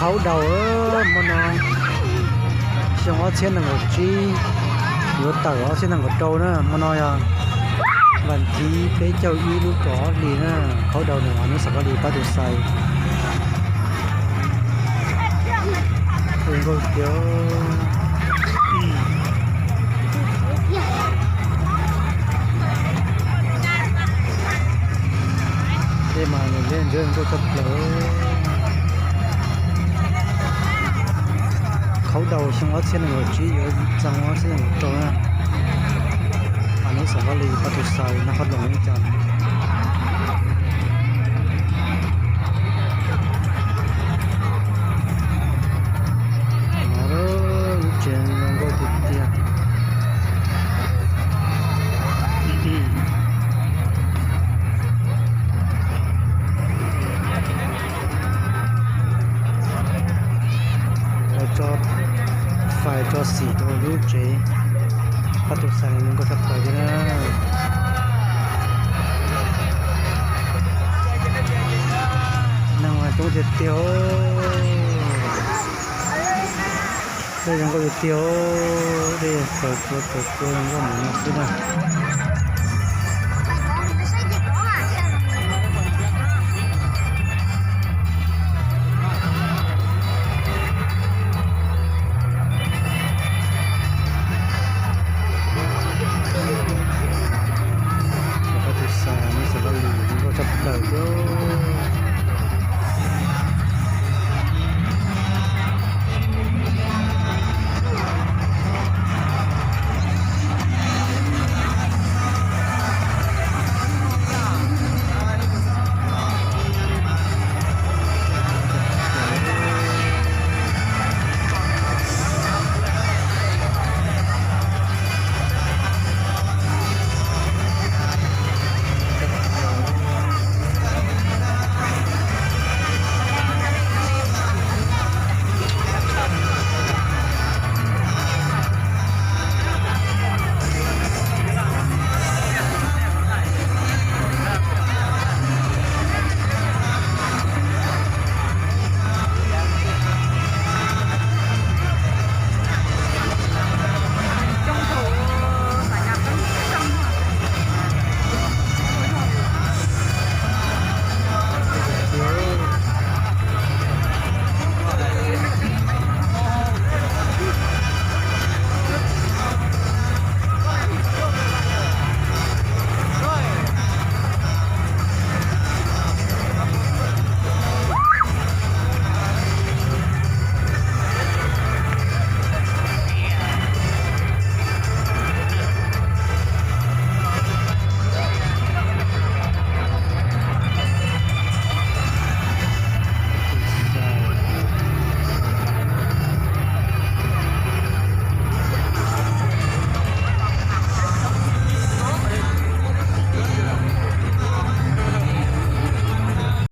Khaub Daus, hmo no xyoo ob txhiab nees nkaum tsib, yuav tawm ob txhiab nees nkaum rau na. Hmo no yog vas thib peb caug ib lub kaum ob hlis na. Khaub Daus nws hnub Xov Vaj Lis pab tus xais. Zoo nkauj tiag. Tej mas nws liab ntsuab zoo nkauj tshaj plaws. Khaub Daus xyoo ob txhiab nees nkaum tsib yuav txog ob txhiab nees nkaum rau na. Hnub Xov Vaj Lis pab tus xais noj qhob noom ib co. No lub tsev zoo nkauj tiag tiag. Tso fais tso xim rau lub tsev pab tus xais zoo nkauj tshaj plaws thiab na. Neeg mas coob tiag tiag. Dej zoo nkauj tiag tiag, dej tsaus tsuag tsaus tsuag zoo nkauj mus no xwb na.